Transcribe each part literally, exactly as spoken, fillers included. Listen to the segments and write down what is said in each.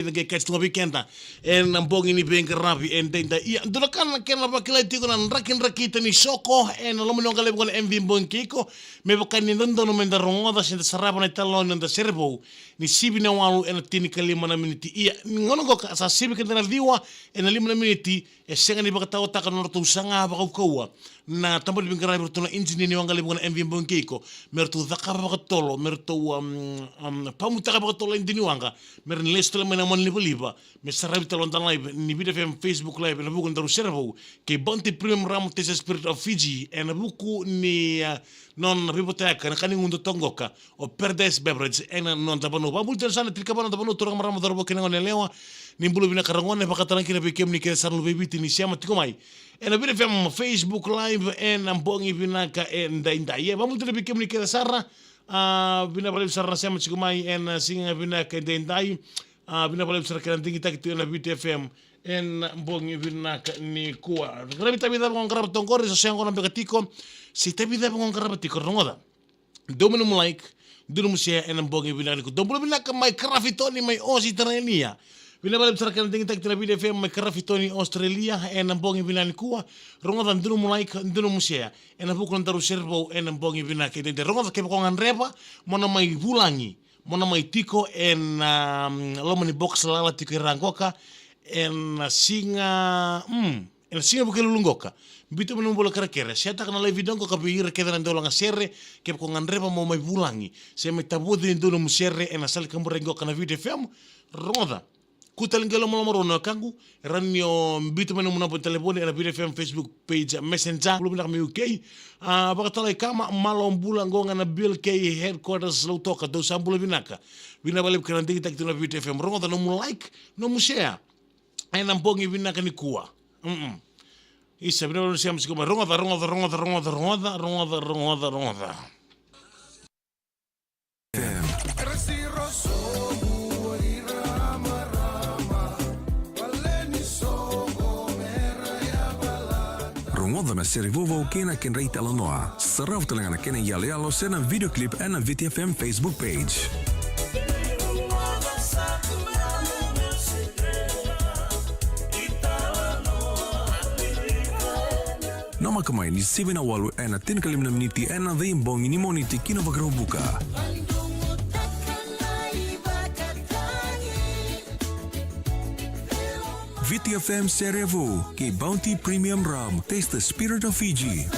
Ida qai kati tu ga vei keda ena bogi ni veiqaravi edaidai. Ia, dua na ka na kena vakilai tiko na drakidrakita ni soko ena loma ni waqa levu qo na M V Bogi Keiko. Me vaka ni dodonu meda rogoca se da sarava na italanoa ni noda sere vou ni sivi na walu ena tinikalima na miniti. Ia, ni gauna qoka sa sivi keda na ciwa ena lima na miniti, e sega ni vakataotaka na nodratou saga vakaukauwa na tabana ni veiqaravi, ratou na injini ni waqa levu qo na M V Bogi Keiko, me ratou cakava vakatotolo, me ratou, um, um, pamutaka vakatotolo e dua ni waqa, me ra ni lesu tale mai na monalivaliva, me saravi tale na live ni Viti F M Facebook Live ena vuku ni nodaru sere vou kei Bounty Premium Rum, Taste the Spirit of Fiji, ena vuku ni, uh, nona veivotayaka na ka ni guda toka qoka o Paradise Beverage ena noda vanua. Vakabula tale sara na tinikava na noda vanua, turaga, marama, cauravou kei na goneyalewa. Ni bula vinaka ragone, vaka talega kina vei kemuni kece sara na luvei Viti ni sema tiko mai ena Viti F M Facebook Live ena bogi vinaka edaidai. Ia, vakabula tale vei kemuni kece sara, a, vinaka vakalevu sara na sema tiko mai ena siga vinaka edaidai. A, vinaka vakalevu sara kei na digitaki tu ena Viti F M ena bogi vinaka nikua. Qaravi tavi cava qo qarava toka qori, se sega qo na beka tiko, se tavi cava qo qarava tiko, rogoca. Dua mai nomu like, dua nomu share ena bogi vinaka nikua. Dou bula vinaka mai Karafitoni, mai Ositerelia. Vinaka vakalevu sara kei na digitaki tu ena Viti F M mai Karafitoni, Ositerelia, ena bogi vinaka nikua. Rogoca, dua nomu like, dua nomu share ena vuku ni nodaru sere vou ena bogi vinaka edaidai. Rogoca, kevaka o gadreva mo na mai vulagi, mo na mai tiko ena, um, loma ni box lala tiko i ra qoka ena siga, um, ena siga Vukelulu qoka. Biuta mai nomu ivola kerekere, share-taka na live video qoka vei ira kece na dau lagasere, kevaka o gadreva mo mai vulagi se mai tavoci e dua nomu sere ena sala ni kaburaki qoka na Viti F M. Rogoca, kua tale qai lomalomarua na wekaqu, e rawa ni o biuta mai nomu naba ni talevoni ena Viti F M Facebook page Messenger. Bula vinaka mai U K. A, vakatalai kama, malo bula qo ga na Bill K Headquarters Lautoka, dou sa bula vinaka. Vinaka vakalevu kei na digitaki tu na Viti F M. Rogoca, nomu like, nomu share ena bogi vinaka nikua. Mm-mm. Isa, vinaka vakalevu na sema tiko mai. Rogoca, rogoca, rogoca. Rogoca na sere vauvau kei na kedra italanoa. Sarava tale ga na kena iyaloyalo se na video clip ena Viti F M Facebook page. Namaka mai ni sivi na walu ena tinikalima na miniti ena veibogi ni Moniti ki na Vakaraubuka. Viti F M sere vou kei Bounty Premium Rum, taste the spirit of Fiji.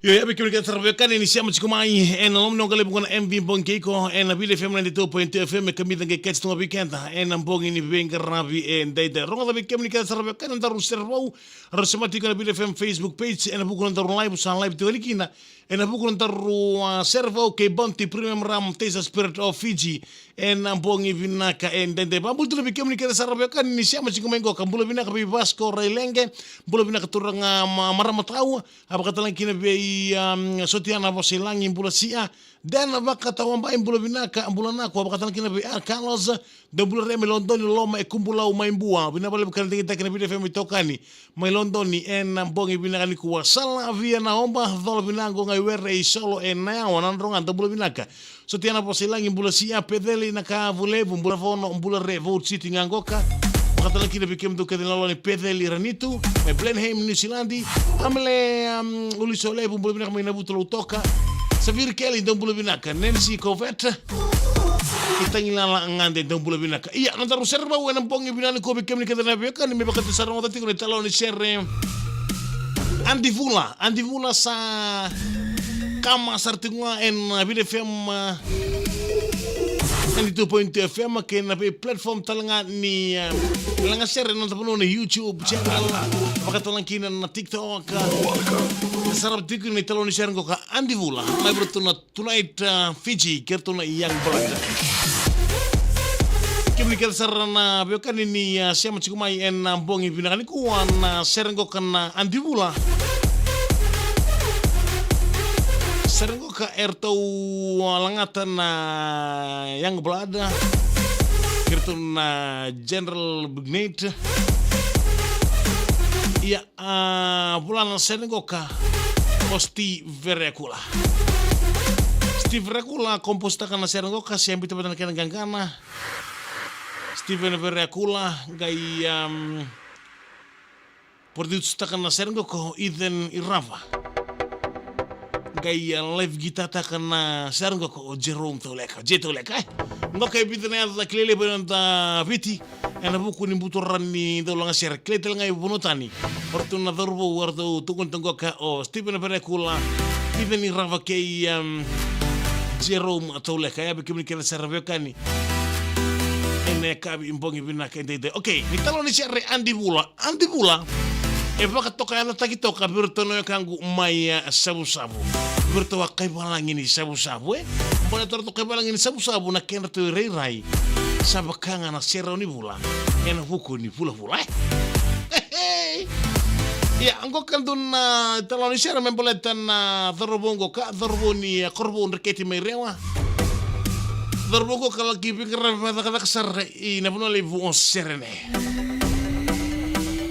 Io, ia vei kemuni kece sara veiwekani ni sema tiko mai ena loma ni waqa levu qo na M V Bogi Keiko ena Viti F M ninety-two point two F M, e kamica qai kati tu ga vei keda ena bogi ni veiqaravi edaidai. Rogoca, vei kemuni kece sara veiwekani na nodaru sere vou, rau sema tiko ena Viti F M Facebook page ena vuku ni nodaru live, sa live tiko yani kina ena vuku ni nodaru, a, sere vou kei Bounty Premium Rum, Taste the Spirit of Fiji, ena bogi vinaka edaidai. Vakabula tu na vei kemuni kece sara veiwekani ni sema tiko mai qoka. Bula vinaka vei Vasco Raileqe, bula vinaka turaga ma-, marama tau, a, vaka talega kina vei, um, Sotiana Vosailagi, bula sia. Dena Vakatawabai, bula vinaka, bula nakua, vaka talega kina vei R Carlos, dou bula re mai Lodoni, Loma e Kubulau mai Bua. Vinaka vakalevu kei na digitaki na Viti F M itokani mai Lodoni ena bogi vinaka nikua. Sala via na oba, cola vinaka qo ga i Were i Solo e Naiyawa, Nadroga, dou bula vinaka. Sotiana Vosailagi, bula sia. Peceli Nakavulevu, bula vono, bula re, Vout City ga qoka. Vaka talega kina vei kemudou kece na loloma ni Peceli Ranitu mai Blenheim, New Zealand. Amele, um, Ulisolevu, bula vinaka mai Navutu, Lautoka. Saviri Kelly, dou bula vinaka. Nancy Covette, i Tagilala Gade, dou bula vinaka. Ia, na nodaru sere vou ena bogi vinaka nikua, vei kemuni kece na veiwekani, me vaka tou sa rogoca tiko na italanoa ni sere. Adi Vula, Adi Vula sa kama sara tiko ga ena Viti F M, a, ninety-two point two F M, kei na vei platform talega ni, a, lagasere ena noda vanua, na YouTube channel, vaka talega kina na TikTok. Sarava tiko na italanoa ni sere qoka, Adi Vula, mai vei ratou na Tonight, a, Fiji, kei ratou na Young Blood. Kemuni kece sara na veiwekani ni, a, sema tiko mai ena bogi vinaka nikua, na sere qoka na Adi Vula. Sere qoka eratou, a, lagata na Young Blood, kei ratou na General Brigade. Ia, a, vola na sere qoka o Steve Verekula. Steve Rekula, composetaka na sere qo ka se biuta vata na kena qaqana. Steven Verekula, qai, um, produce taka na sere qo ko Ethan Irava. Qai, uh, live guitar taka na sere qo ko Jerome Tauleka, J Tauleka, e. Qo ka e vica na yaca kilele vei noda Viti. Ena vuku ni buturara ni dau lagasere, kilai tale ga i vanua tani. O ratou na cauravou, o ratou tukuni toka qo ka o Steven Verekula, Ethan Irava kei, um, Jerome Tauleka. Ia vei kemuni kece sara veiwekani. Ena yakavi bogi vinaka edaidai. Okay, ni talanoa ni sere Adi Vula. Adi Vula. E vakatoka yacataki toka vei iratou na wekaqu mai, e, Savusavu. Vei iratou a kaivalagi ni Savusavu, e. Baleta o ratou kaivalagi ni Savusavu na kedratou irairai. Sa vaka ga na serau ni vula ena vuku ni vulavula, e. Ia, qo ka dua na talanoa ni sere me baleta na cauravou qo ka, cauravou ni, e, Korovou Dreketi mai Rewa. Cauravou qo ka laki veiqaravi vakacakacaka sara ina vanua levu o Serene.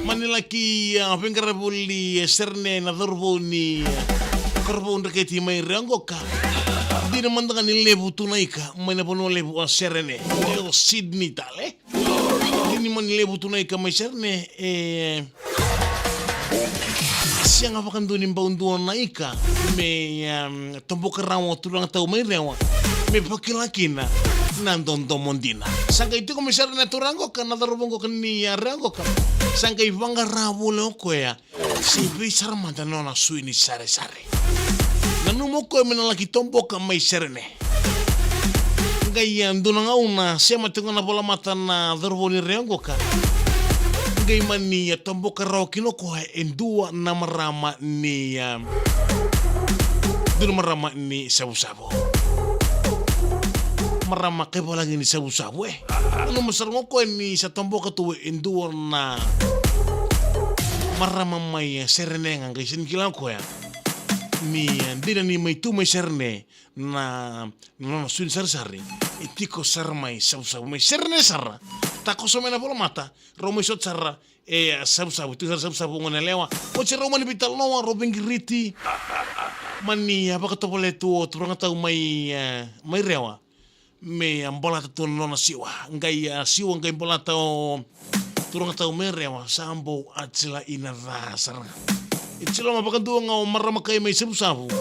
Mani laki, a, veiqaravi voli e Serene na cauravou ni, a, Korovou Dreketi mai Rewa qo ka. Dina mada ga ni levu tu na ika mai na vanua levu o Serene. Levu Sydney tale. Dina mani levu tu na ika mai Serene, e, sega vakadua ni bau dua na ika me, um, toboka rawa o turaga tau mai Rewa me vakila kina na dodomo dina. Sa qai tiko mai sara na turaga qo ka na cauravou qo ka ni, a, Rewa qo ka. Sa qai vaqara voli o koya se vei sara mada na nona sui ni saresare. Nanuma o koya me na laki toboka mai Serene. Qai, a, dua na gauna sema tiko ga na volamata na cauravou ni Rewa qo ka. Qai mani, a, toboka rawa kina o koya e dua na marama ni, a, dua na marama ni Savusavu. Marama kaivalagi ni Savusavu, e. Nanuma sara ga o koya ni sa toboka tu e dua na marama mai, e, Serene ga qai sega ni kila o koya ni, e, dina ni mai tu mai Serene na, na nona sui ni saresare e tiko sara mai Savusavu, mai Serene sara. Takoso mai na volamata, rau mai sota sara e, a, Savusavu, tiko sara Savusavu o gone yalewa. Oti rau mani veitalanoa, rau veiqiriti. Mani, a, vakatovolea tu o turaga tau mai, e, mai Rewa me, a, balata tu na nona siwa. Qai, a, siwa qai balata o turaga tau mai Rewa sa bau atila ina ca sara ga. E tiloma vakadua ga o marama kai mai Savusavu.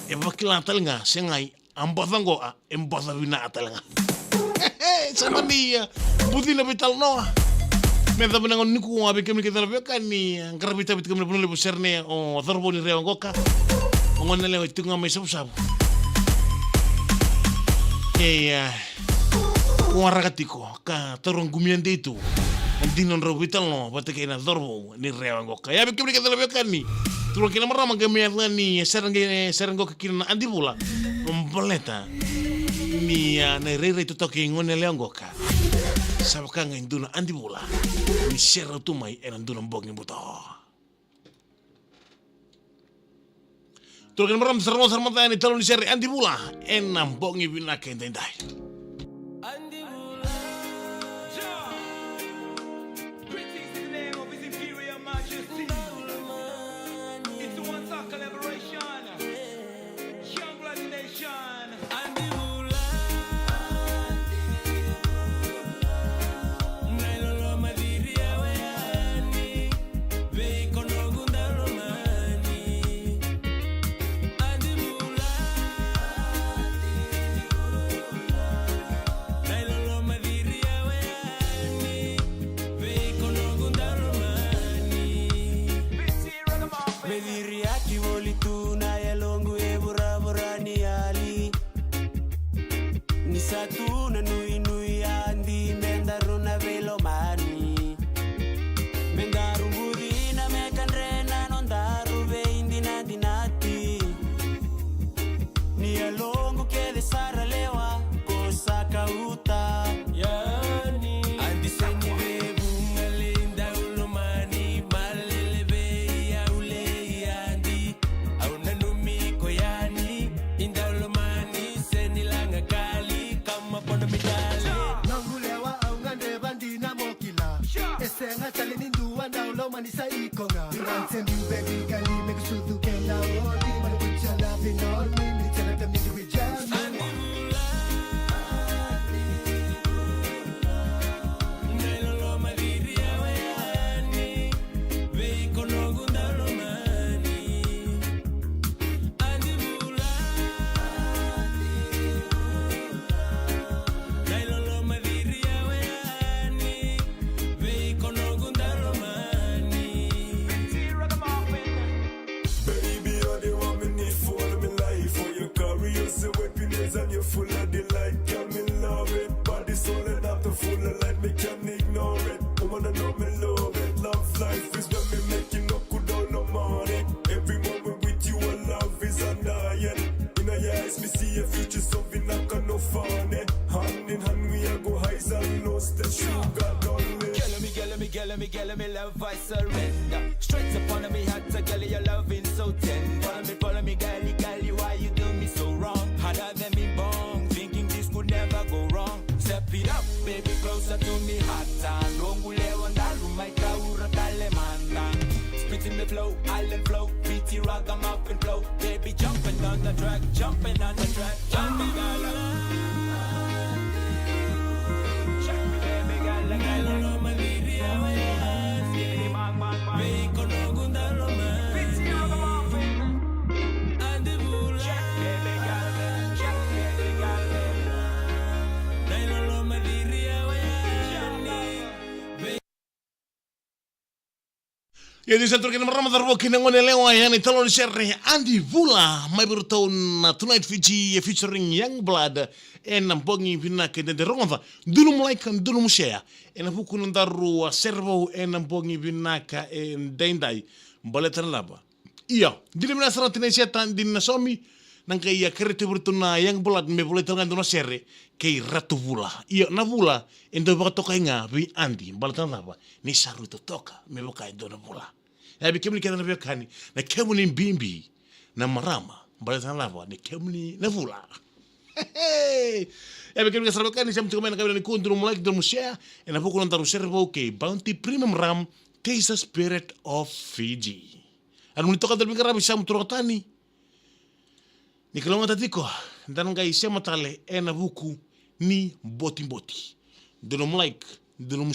E vakila tale ga, segai, a boca qo, a, e boca vina tale ga. Sa mani, a, bucina veitalanoa. Me yacova na gauna nikua, a, vei kemuni kece na veiwekani, a, qaravi tavi tiko mai na vanua levu o Serene, o cauravou ni Rewa qo ka. O gone yalewa e tiko ga mai Savusavu. E, a, waraka tiko ka taura qumia dei tu. Dina nodrau veitalanoa vata kei na cauravou ni Rewa qo ka. Ia vei kemuni kece na veiwekani, turaga kei na marama, qai mai yaco ga ni sere qo, e, sere qo ka kina na Adi Vula. Baleta ni, a, na irairai totoka i gone yalewa qo ka. Sa vaka ga e dua na Adi Vula ni serau tu mai ena dua na bogi buto. Turaga kei na marama, sa rogoca sara mada yani na italanoa ni sere Adi Vula ena bogi vinaka edaidai. Greetings in the name of His Imperial Majesty. It's a one-time collaboration. Young Blood Nation. Me ciriaki voli tu na yaloqu e vuravura ni yali. Ni sa tu na nuinui Adi me daru na veilomani. Me daru bucina me kadre na nodaru veidinadinati. Ni yaloqu kece sara lewa ko sa kauta yani. Adi seni vevuga lei dau lomani, malele vei au lei Adi. Au nanumi ko yani, i dau lomani seni laga kali, kama pono mi dale. Noqu lewa au gadreva dina mo kila. E sega tale ni dua dau lomani sa iko ga. Vinaka se biu baby, kali me ku sucu keda oti. Mana put your love in on me. Ni tena tamini Bloody light, girl, me love it. Body solid, not the full of light, me can't ignore it. Woman, I know me love it. Love life is when me making up good all no money. Every moment with you, a love is undying. In your eyes, me see a future, so we not got no funny. Hand in hand, we a go highs and lows. The sugar don't live. Girl, me, girl, me, girl, me, girl, me love, I surrender. Straight upon me heart, I girl, your loving so tender. Follow me, follow me, girlie, girlie, why you do me so wrong? Harder than me bong, thinking this could never go wrong. Step it up, baby, closer to me, hot time. Longu lewa ndalu, mai kaura tale manda. Spitting the flow, island flow, B T ragamuffin flow. Baby, jumping on the track, jumping on the track, jumping on the track. Ia ni sa toro kei na marama, cauravou kei na gone yalewa, ya na italanoa ni sere Adi Vula mai vei iratou na Tonight Fiji, e featuring Young Blood, ena bogi vinaka edaidai. Rogoca, dou na like, dou na share ena vuku ni nodaru sere vou ena bogi vinaka edaidai. Baleta na cava? Io, dina vinaka sara na tina i Seta, dina na Somi, na qai a kerei tu vei iratou na Young Blood me volai tale ga e dua na sere kei Ratu Vula. Io, na vula e dau vakatokai ga vei Adi, baleta na cava? Ni sa rui totoka me vaka e dua na vula. Ia vei kemuni kece na veiwekani, na kemuni bibi na marama, baleta na cava? Ni kemuni na vula. Ia vei kemuni kece na veiwekani, sema tiko mai na gauna nikua, dou na like, dou na share ena vuku ni nodaru sere vou kei Bounty Premium Rum, Taste the Spirit of Fiji. A nomuni toka dau veiqaravi, sa muturaka tani. Ni kalougata tiko, da na qai sema tale ena vuku ni botiboti. Dou na like, dou na